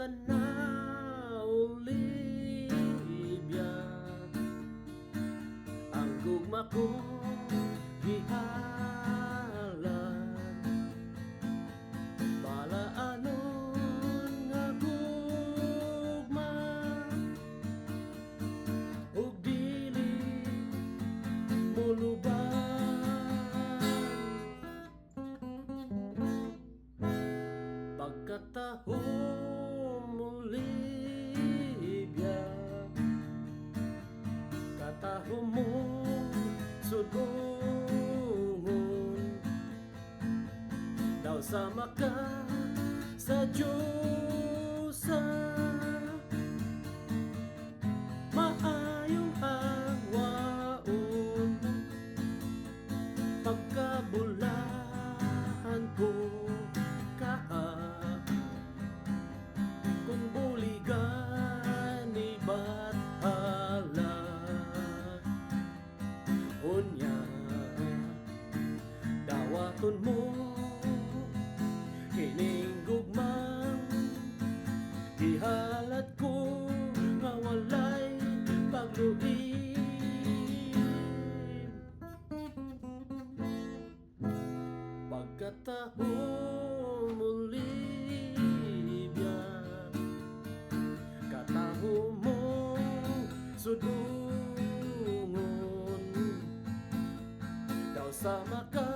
na, Olivia. Ang gugma ko gihalad, balaanon nga gugma ug dili muluban. Pagkatahom, Olivia, katahom mo sud-ungon. Daw sama ka sa Diyosa. Maayong hangwaon. Pagkabulahan ko kaha, kung buligan ni Bathala. Unya dawaton mo kining gugmang gihalad ko nga walay pagluib. Pagkatahom, Olivia, katahom mong sud-ungon. Daw sama ka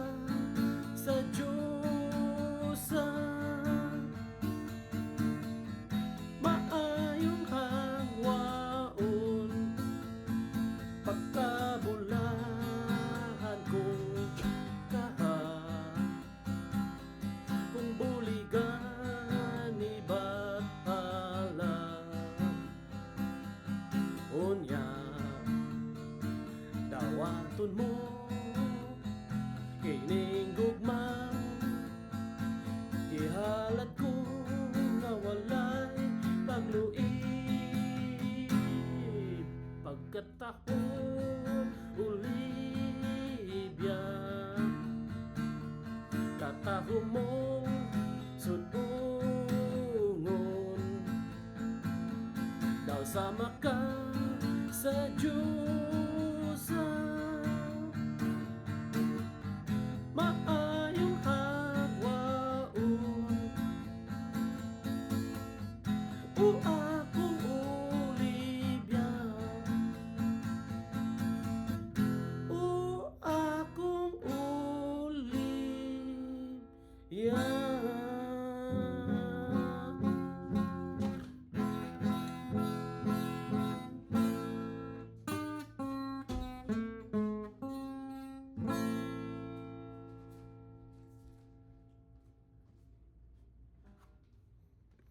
sa Diyosa. Maayong hangwaon. Pagkabulahan ko kaha, kung buligan ni Bathala. Unya dawaton mo kining gugmang gihalad ko nga walay pagluib. Pagkatahom, Olivia, katahom mong sud-ungon. Daw sama ka sa Diyosa.